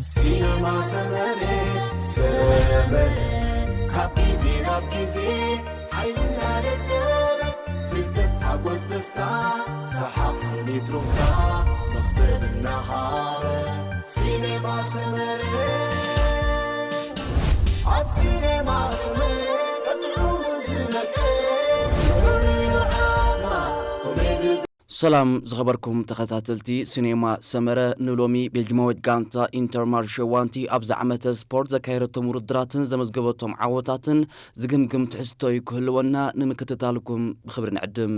ሲነማ ሰመረ፣ ሰመረ፣ ካብ ግዜ ናብ ግዜ ሓይልና ደለበ፣ ፍልጠት፣ ሓጎስ፣ ደስታ፣ ሰሓቕ፣ ስኒት፣ ሩፍታ፣ መኽሰብ እናሃበ። ሲነማ ሰመረ፣ ኣብ ሲነማ ሰመረ፣ ቀጥዑ ዝመቀረ፣ ፍሉይ ዓቕማ፣ ኮሜዲ ሰላም ዝኸበርኩም ተኸታተልቲ ሲኔማ ሰመረ፣ ንሎሚ ቤልጅማዊት ጋንታ ኢንተርማርሸ ዋንቲ ኣብዚ ዓመተ ስፖርት ዘካየደቶም ውድድራትን ዘመዝገበቶም ዓወታትን ዝግምግም ትሕዝቶ'ዩ ክህልወና፣ ንምክትታልኩም ብኽብሪ ንዕድም።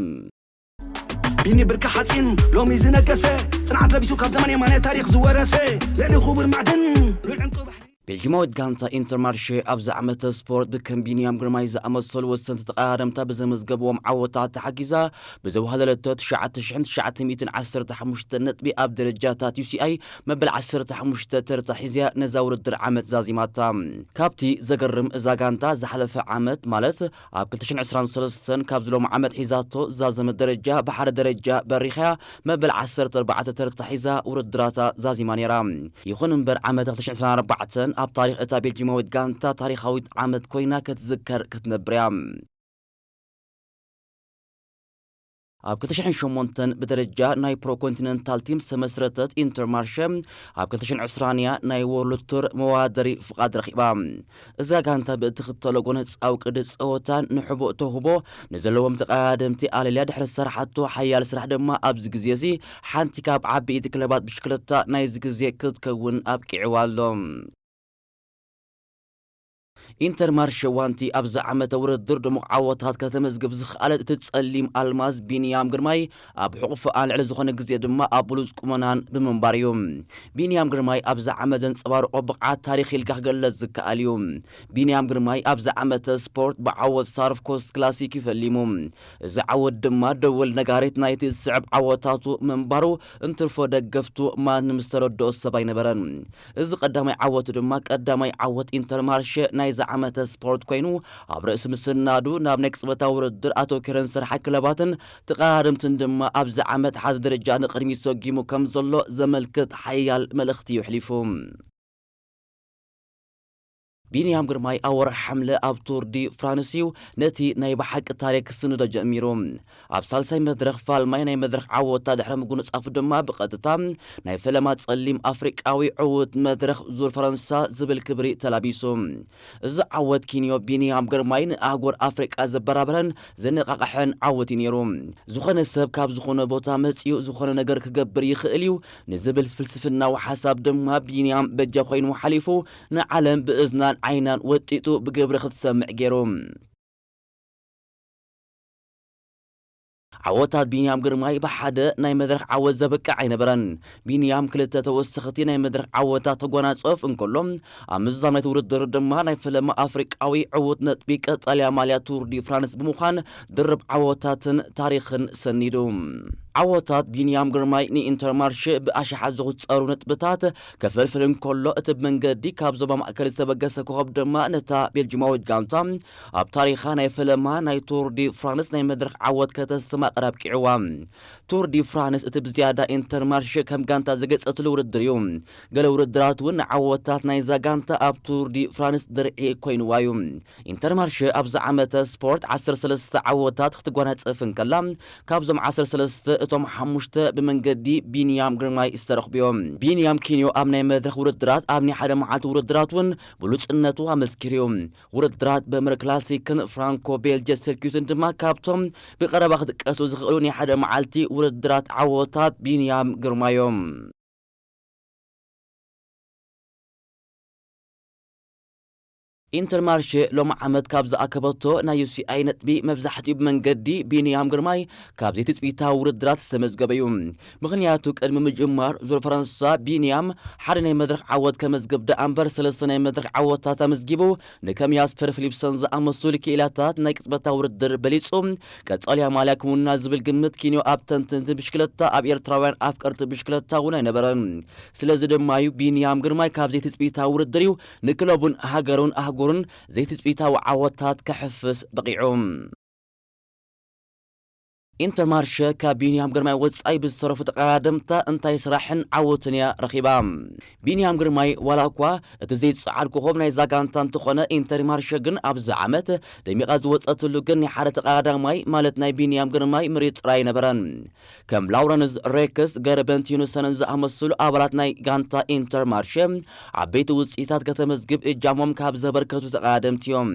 ቢኒ ብርኪ ሓፂን ሎሚ ዝነገሰ፣ ፅንዓት ለቢሱ ካብ ዘመን የማነ ታሪኽ ዝወረሰ፣ ልዕሊ ክቡር ማዕድን ሉል ዕንቁ ባሕሪ። ቤልጅማዊት ጋንታ ኢንተርማርሸ ኣብዚ ዓመተ ስፖርት ብከም ቢንያም ግርማይ ዝኣመሰሉ ወሰንቲ ተቐዳደምታ ብዘመዝገብዎም ዓወታት ተሓጊዛ ብዘወሃደለቶ ትሽዓተ ሽሕን ትሽዓተ ሚእትን ዓሰርተ ሓሙሽተ ነጥቢ ኣብ ደረጃታት ዩ ሲ ኣይ መበል ዓሰርተ ሓሙሽተ ተርታ ሒዝያ ነዛ ውድድር ዓመት ዛዚማታ። ካብቲ ዘገርም፣ እዛ ጋንታ ዝሓለፈ ዓመት ማለት ኣብ ክልተ ሽሕን ዕስራን ሰለስተን ካብዚ ሎሚ ዓመት ሒዛቶ ዝዛዘመት ደረጃ ብሓደ ደረጃ በሪኻ'ያ መበል ዓሰርተ ኣርባዕተ ተርታ ሒዛ ውድድራታ ዛዚማ ነይራ። ይኹን እምበር ዓመት ክልተ ሽሕን ዕስራን ኣርባዕተን ኣብ ታሪኽ እታ ቤልጂማዊት ጋንታ ታሪኻዊት ዓመት ኮይና ክትዝከር ክትነብር እያ። ኣብ ክልተ ሽሕን ሸሞንተን ብደረጃ ናይ ፕሮ ኮንቲነንታል ቲም ዝተመስረተት ኢንተርማርሸ ኣብ ክልተ ሽሕን ዕስራን እያ ናይ ወርልድ ቱር መወዳደሪ ፍቓድ ረኺባ። እዛ ጋንታ ብእትኽተሎ ጎነጻዊ ቅዲ ጸወታን ንሕቡእ ተውህቦ ንዘለዎም ተቐዳደምቲ ኣለልያ ድሕሪ ዝሰራሓቶ ሓያል ስራሕ ድማ ኣብዚ ግዜ እዚ ሓንቲ ካብ ዓበይቲ ክለባት ብሽክለታ ናይዚ ግዜ ክትከውን ኣብቂዕዋ ኣሎ። ኢንተርማርሸ ዋንቲ ኣብዚ ዓመተ ውድድር ድሙቕ ዓወታት ከተመዝግብ ዝኸኣለት እቲ ጸሊም ኣልማዝ ቢንያም ግርማይ ኣብ ሕቑፍኣን ልዕሊ ዝኾነ ግዜ ድማ ኣብ ብሉጽ ቁመናን ብምንባር እዩ። ቢንያም ግርማይ ኣብዚ ዓመት ዘንጸባርቖ ብቕዓት ታሪኽ ኢልካ ክግለጽ ዝከኣል እዩ። ቢንያም ግርማይ ኣብዚ ዓመተ ስፖርት ብዓወት ሳርፍ ኮስት ክላሲክ እዩ ፈሊሙ። እዚ ዓወት ድማ ደወል ነጋሪት ናይቲ ዝስዕብ ዓወታቱ ምንባሩ እንትርፎ ደገፍቱ ማንም ዝተረድኦ ሰብ ኣይነበረን። እዚ ቀዳማይ ዓወቱ ድማ ቀዳማይ ዓወት ኢንተርማርሸ ናይዚ ዓመተ ስፖርት ኮይኑ፣ ኣብ ርእሲ ምስናዱ ናብ ናይ ቅጽበታዊ ውድድር ኣተኲረን ዝሰርሓ ክለባትን ተቐዳደምትን ድማ ኣብዚ ዓመት ሓደ ደረጃ ንቕድሚት ሰጒሙ ከም ዘሎ ዘመልክት ሓያል መልእኽቲ እዩ ኣሕሊፉ። ቢንያም ግርማይ ኣብ ወርሒ ሓምለ ኣብ ቱር ዲ ፍራንስ እዩ ነቲ ናይ ብሓቂ ታሪክ ክስንዶ ጀሚሩ። ኣብ ሳልሳይ መድረኽ ፋልማይ ናይ መድረኽ ዓወታ ድሕሪ ምጉንጻፉ ድማ ብቐጥታ ናይ ፈለማ ጸሊም ኣፍሪቃዊ ዕዉት መድረኽ ዙር ፈረንሳ ዝብል ክብሪ ተላቢሱ። እዚ ዓወት ኪንዮ ቢንያም ግርማይ ንኣህጉር ኣፍሪቃ ዘበራበረን ዘነቓቕሐን ዓወት እዩ ነይሩ። ዝኾነ ሰብ ካብ ዝኾነ ቦታ መጺኡ ዝኾነ ነገር ክገብር ይኽእል እዩ ንዝብል ፍልስፍናዊ ሓሳብ ድማ ቢንያም በጃ ኮይኑ ሓሊፉ ንዓለም ብእዝናን ዓይናን ወጢጡ ብግብሪ ክትሰምዕ ገይሩ። ዓወታት ቢንያም ግርማይ ብሓደ ናይ መድረኽ ዓወት ዘብቅዕ ኣይነበረን። ቢንያም ክልተ ተወሰኽቲ ናይ መድረኽ ዓወታት ተጓናጸፍ እንከሎ፣ ኣብ ምዝዛም ናይቲ ውድድር ድማ ናይ ፈለማ ኣፍሪቃዊ ዕዉት ነጥቢ ቀጠልያ ማልያ ቱር ዲ ፍራንስ ብምዃን ድርብ ዓወታትን ታሪኽን ሰኒዱ። ዓወታት ቢንያም ግርማይ ንኢንተርማርሸ ብኣሽሓት ዝቑጸሩ ነጥብታት ከፈልፍል እንከሎ፣ እቲ ብመንገዲ ካብ ዞባ ማእከል ዝተበገሰ ኮኸብ ድማ ነታ ቤልጂማዊት ጋንታ ኣብ ታሪኻ ናይ ፈለማ ናይ ቱር ዲ ፍራንስ ናይ መድረኽ ዓወት ከተስተማቕር ኣብቂዕዋ። ቱር ዲ ፍራንስ እቲ ብዝያዳ ኢንተርማርሸ ከም ጋንታ ዝገጸትሉ ውድድር እዩ። ገለ ውድድራት እውን ንዓወታት ናይዛ ጋንታ ኣብ ቱር ዲ ፍራንስ ድርዒ ኮይንዋ እዩ። ኢንተርማርሸ ኣብዚ ዓመተ ስፖርት ዓሰርተ ሰለስተ ዓወታት ክትጓናጸፍ እንከላ፣ ካብዞም ዓሰርተ ሰለስተ እቶም ሓሙሽተ ብመንገዲ ቢንያም ግርማይ ዝተረኽቡ እዮም። ቢንያም ኪንዮ ኣብ ናይ መድረኽ ውድድራት ኣብ ናይ ሓደ መዓልቲ ውድድራት እውን ብሉጽነቱ ኣመስኪሩ እዩ። ውድድራት በምር ክላሲክን ፍራንኮ ቤልጀ ሰርኪዩትን ድማ ካብቶም ብቐረባ ክጥቀሱ ዝኽእሉ ናይ ሓደ መዓልቲ ውድድራት ዓወታት ቢንያም ግርማይ እዮም። ኢንተርማርሼ ሎሚ ዓመት ካብ ዝኣከበቶ ናይ ዩ ሲ ኣይ ነጥቢ መብዛሕትኡ ብመንገዲ ቢንያም ግርማይ ካብ ዘይትጽቢታዊ ውድድራት ዝተመዝገበ እዩ። ምኽንያቱ ቅድሚ ምጅማር ዙር ፈረንሳ ቢንያም ሓደ ናይ መድረኽ ዓወት ከመዝግብ ደኣ እምበር ሰለስተ ናይ መድረኽ ዓወታት ኣመዝጊቡ ንከም ያስፐር ፊሊፕሰን ዝኣመሰሉ ክኢላታት ናይ ቅጽበታዊ ውድድር በሊጹ ቀጻሊ ማልያ ክውንና ዝብል ግምት ኪንዮ ኣብ ተንተንቲ ብሽክለታ ኣብ ኤርትራውያን ኣፍቀርቲ ብሽክለታ እውን ኣይነበረን። ስለዚ ድማ እዩ ቢንያም ግርማይ ካብ ዘይትጽቢታዊ ውድድር እዩ ንክለቡን ሃገሩን ኣህጉሩን ዘይትጽቢታዊ ዓወታት ከሕፍስ በቒዑ። ኢንተርማርሸ ካብ ቢንያም ግርማይ ወጻኢ ብዝተረፉ ተቐዳደምታ እንታይ ስራሕን ዓወትን እያ ረኺባ? ቢንያም ግርማይ ዋላ እኳ እቲ ዘይጸዓድ ኮኾብ ናይዛ ጋንታ እንተኾነ፣ ኢንተርማርሸ ግን ኣብዚ ዓመት ደሚቓ ዝወጸትሉ ግን ናይ ሓደ ተቐዳዳማይ ማለት ናይ ቢንያም ግርማይ ምርኢት ጥራይ ኣይነበረን። ከም ላውረንስ ሬክስ፣ ገርበንት ዩንሰንን ዝኣመሰሉ ኣባላት ናይ ጋንታ ኢንተርማርሸ ዓበይቲ ውጽኢታት ከተመዝግብ እጃሞም ካብ ዘበርከቱ ተቐዳደምቲ እዮም።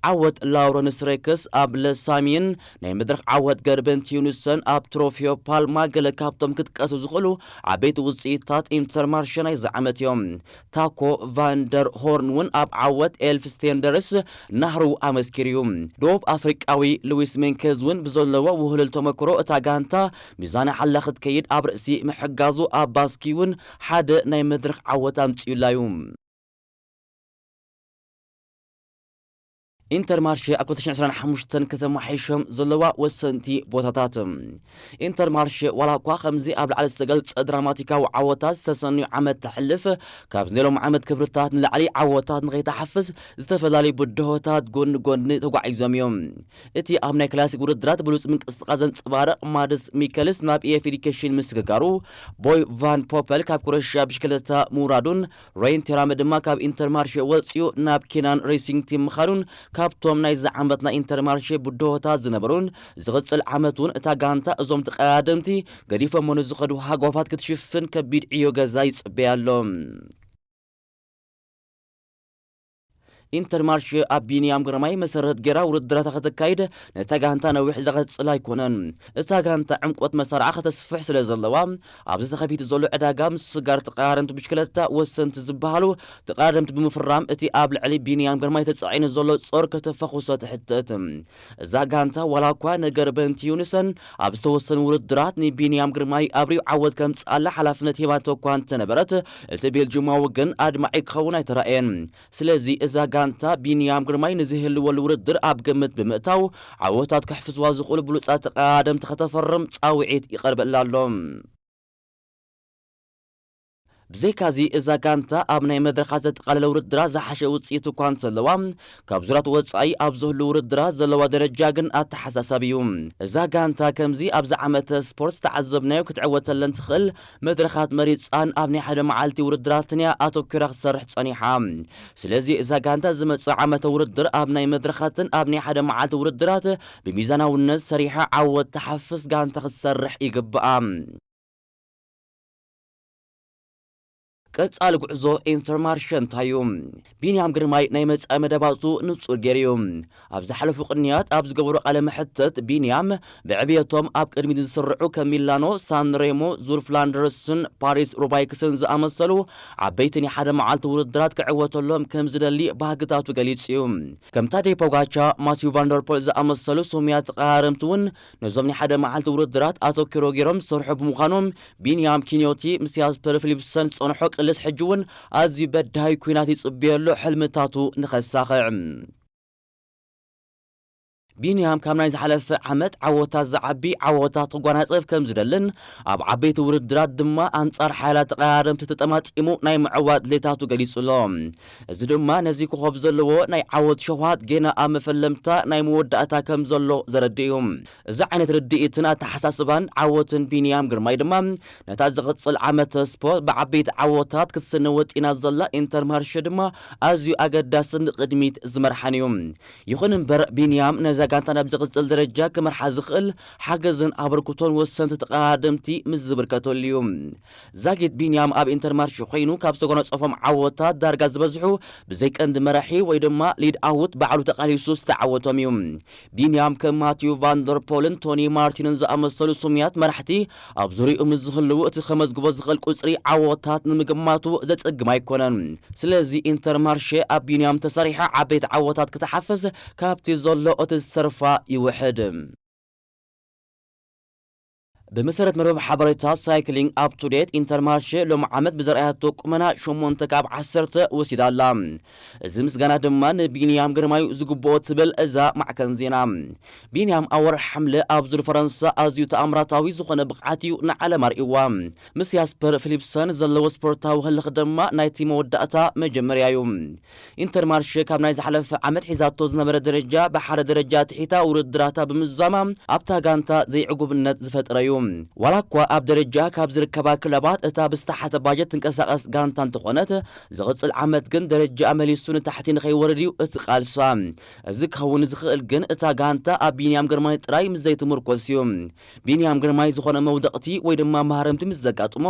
ዓወት ላውረንስ ሬክስ ኣብ ለሳሚን ናይ መድረኽ ዓወት ገርበንት ዩንሰን ኣብ ትሮፊዮ ፓልማ ገለ ካብቶም ክትቀሱ ዝኽእሉ ዓበይቲ ውጽኢታት ኢንተርማርሸ ናይዚ ዓመት እዮም። ታኮ ቫንደር ሆርን እውን ኣብ ዓወት ኤልፍ ስቴንደርስ ናህሩ ኣመስኪሩ እዩ። ደቡብ ኣፍሪቃዊ ሉዊስ ሜንኬዝ እውን ብዘለዎ ውህሉል ተመክሮ እታ ጋንታ ሚዛና ሓላ ክትከይድ ኣብ ርእሲ ምሕጋዙ ኣብ ባስኪ እውን ሓደ ናይ መድረኽ ዓወት ኣምጺኡላ እዩ። ኢንተርማርሼ ኣብ ክልተ ሽሕን ዕስራን ሓሙሽተን ከተማሓይሾም ዘለዋ ወሰንቲ ቦታታት። ኢንተርማርሼ ዋላ እኳ ከምዚ ኣብ ላዕሊ ዝተገልጸ ድራማቲካዊ ዓወታት ዝተሰንዩ ዓመት ተሕልፍ፣ ካብ ዝኔሎም ዓመት ክብርታት ንላዕሊ ዓወታት ንኸይተሓፍስ ዝተፈላለዩ ብድሆታት ጎኒ ጎኒ ተጓዒዞም እዮም። እቲ ኣብ ናይ ክላሲክ ውድድራት ብሉጽ ምንቅስቃስ ዘንጸባርቕ ማድስ ሚከልስ ናብ ኢኤፍ ኤዲኬሽን ምስግጋሩ፣ ቦይ ቫን ፖፐል ካብ ክሮሽያ ብሽክለታ ምውራዱን ሬን ቴራመ ድማ ካብ ኢንተርማርሼ ወጺኡ ናብ ኬናን ሬሲንግ ቲም ምኻዱን ካብቶም ናይዚ ዓመት ናይ ኢንተርማርሼ ብድሆታት ዝነበሩን ዝቕጽል ዓመት እውን እታ ጋንታ እዞም ተቐዳደምቲ ገዲፎሞ ንዝኸዱ ሃጓፋት ክትሽፍን ከቢድ ዕዮ ገዛ ይጽበያ ኣሎ። ኢንተርማርሼ ኣብ ቢንያም ግርማይ መሰረት ጌራ ውድድራታ ከተካይድ ነታ ጋንታ ነዊሕ ዘቐጽል ኣይኮነን። እታ ጋንታ ዕምቆት መሳርዓ ከተስፍሕ ስለ ዘለዋ ኣብዚ ተኸፊቱ ዘሎ ዕዳጋ ምስጋር ተቐዳደምቲ ብሽክለታ ወሰንቲ ዝበሃሉ ተቐዳደምቲ ብምፍራም እቲ ኣብ ልዕሊ ቢንያም ግርማይ ተጻዒኑ ዘሎ ጾር ከተፈኹሶ ትሕትት። እዛ ጋንታ ዋላ እኳ ነገር በንቲ ዩኒሰን ኣብ ዝተወሰኑ ውድድራት ንቢንያም ግርማይ ኣብሪው ዓወት ከምጽኣላ ሓላፍነት ሂባቶ እኳ እንተነበረት፣ እቲ ቤልጅማዊ ግን ኣድማዒ ክኸውን ኣይተራእየን። ስለዚ እዛ ጋንታ ቢንያም ግርማይ ንዝህልወሉ ውድድር ኣብ ግምት ብምእታው ዓወታት ክሕፍዝዋ ዝኽእሉ ብሉጻት ተቐዳደምቲ ከተፈርም ጻውዒት ይቐርበላ ኣሎ። ብዘይካዚ እዛ ጋንታ ኣብ ናይ መድረኻት ዘጠቓለለ ውድድራት ዝሓሸ ውጽኢት እኳ እንተለዋ፣ ካብ ዙራት ወጻኢ ኣብ ዝህሉ ውድድራት ዘለዋ ደረጃ ግን ኣተሓሳሳቢ እዩ። እዛ ጋንታ ከምዚ ኣብዚ ዓመተ ስፖርት ዝተዓዘብናዮ ክትዕወተለን ትኽእል መድረኻት መሪጻን ኣብ ናይ ሓደ መዓልቲ ውድድራትን እያ ኣተኲራ ክትሰርሕ ጸኒሓ። ስለዚ እዛ ጋንታ ዝመጽእ ዓመተ ውድድር ኣብ ናይ መድረኻትን ኣብ ናይ ሓደ መዓልቲ ውድድራት ብሚዛናውነት ሰሪሓ ዓወት ተሓፍስ ጋንታ ክትሰርሕ ይግብኣ። ቀጻሊ ጉዕዞ ኢንተርማርሸ እንታይ እዩ? ቢንያም ግርማይ ናይ መጻኢ መደባቱ ንጹር ገይሩ እዩ። ኣብ ዝሓለፉ ቅንያት ኣብ ዝገበሮ ቃለ መሕትት ቢንያም ብዕብየቶም ኣብ ቅድሚት ዝስርዑ ከም ሚላኖ ሳንሬሞ፣ ዙር ፍላንደርስን ፓሪስ ሩባይክስን ዝኣመሰሉ ዓበይቲ ናይ ሓደ መዓልቲ ውድድራት ክዕወተሎም ከም ዝደሊ ባህግታቱ ገሊጹ እዩ። ከም ታዴ ፖጋቻ፣ ማቲው ቫንደርፖል ዝኣመሰሉ ስሙያት ተቐራረምቲ እውን ነዞም ናይ ሓደ መዓልቲ ውድድራት ኣተኪሮ ገይሮም ዝሰርሑ ብምዃኖም ቢንያም ኪንዮቲ ምስ ያስፐር ፊሊፕሰን ዝጸንሖ ቅልስ ሕጂ እውን ኣዝዩ በዳሂ ኲናት ይጽበየሉ ሕልምታቱ ንኸሳኽዕ። ቢንያም ካብ ናይ ዝሓለፈ ዓመት ዓወታት ዝዓቢ ዓወታት ክጓናጸፍ ከም ዝደልን ኣብ ዓበይቲ ውድድራት ድማ ኣንጻር ሓያላት ተቐራረምቲ ተጠማጢሙ ናይ ምዕዋት ድሌታቱ ገሊጹ ኣሎ። እዚ ድማ ነዚ ኮኾብ ዘለዎ ናይ ዓወት ሸውሃት ጌና ኣብ መፈለምታ ናይ መወዳእታ ከም ዘሎ ዘረድእ እዩ። እዚ ዓይነት ርድኢትን ኣተሓሳስባን ዓወትን ቢንያም ግርማይ ድማ ነታ ዝቕጽል ዓመተ ስፖርት ብዓበይቲ ዓወታት ክትስነ ወጢና ዘላ ኢንተርማርሸ ድማ ኣዝዩ ኣገዳስን ንቕድሚት ዝመርሓን እዩ። ይኹን እምበር ቢንያም ነዛ ጋንታ ናብ ዝቕጽል ደረጃ ክመርሓ ዝኽእል ሓገዝን ኣበርክቶን ወሰንቲ ተቐዳደምቲ ምስ ዝብርከተሉ እዩ። ዛጊት ቢንያም ኣብ ኢንተርማርሽ ኮይኑ ካብ ዝተጎናጸፎም ዓወታት ዳርጋ ዝበዝሑ ብዘይ ቀንዲ መራሒ ወይ ድማ ሊድ ኣውት ባዕሉ ተቓሊሱ ዝተዓወቶም እዩ። ቢንያም ከም ማቲዩ ቫንደርፖልን ቶኒ ማርቲንን ዝኣመሰሉ ስሙያት መራሕቲ ኣብ ዙሪኡ ምስ ዝህልዉ እቲ ከመዝግቦ ዝኽእል ቁጽሪ ዓወታት ንምግማቱ ዘጸግም ኣይኮነን። ስለዚ ኢንተርማርሼ ኣብ ቢንያም ተሰሪሓ ዓበይቲ ዓወታት ክትሓፍስ ካብቲ ዘሎ እቲ ዝተርፋ ይውሕድ። ብመሰረት መርበብ ሓበሬታ ሳይክሊንግ ኣፕ ቱ ዴት፣ ኢንተርማርሼ ሎም ዓመት ብዘርኣያቶ ቁመና ሸሞንተ ካብ ዓሰርተ ወሲዳ ኣላ። እዚ ምስጋና ድማ ንቢንያም ግርማዩ ዝግብኦ ትብል እዛ ማዕከን ዜና። ቢንያም ኣብ ወርሒ ሓምለ ኣብ ዙር ፈረንሳ ኣዝዩ ተኣምራታዊ ዝኾነ ብቕዓት እዩ ንዓለም ኣርእይዋ። ምስ ያስፐር ፊሊፕሰን ዘለዎ ስፖርታዊ ህልኽ ድማ ናይቲ መወዳእታ መጀመርያ እዩ። ኢንተርማርሼ ካብ ናይ ዝሓለፈ ዓመት ሒዛቶ ዝነበረ ደረጃ ብሓደ ደረጃ ትሒታ ውድድራታ ብምዛማ ኣብታ ጋንታ ዘይዕጉብነት ዝፈጠረ እዩ። ዋላ እኳ ኣብ ደረጃ ካብ ዝርከባ ክለባት እታ ብዝተሓተ ባጀት ትንቀሳቐስ ጋንታ እንተኾነት፣ ዝቕጽል ዓመት ግን ደረጃ መሊሱ ንታሕቲ ንኸይወርድ እዩ እቲ ቃልሳ። እዚ ክኸውን ዝኽእል ግን እታ ጋንታ ኣብ ቢንያም ግርማይ ጥራይ ምስ ዘይትምርኮስ እዩ። ቢንያም ግርማይ ዝኾነ መውደቕቲ ወይ ድማ ማህረምቲ ምስ ዘጋጥሞ፣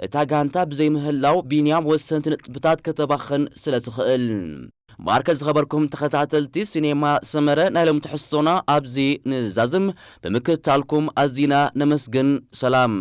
እታ ጋንታ ብዘይምህላው ቢንያም ወሰንቲ ነጥብታት ከተባኽን ስለ ትኽእል። ማርከ ዝኸበርኩም ተኸታተልቲ ሲኔማ ሰመረ፣ ናይ ሎም ትሕዝቶና ኣብዚ ንዛዝም። ብምክትታልኩም ኣዚና ነመስግን። ሰላም።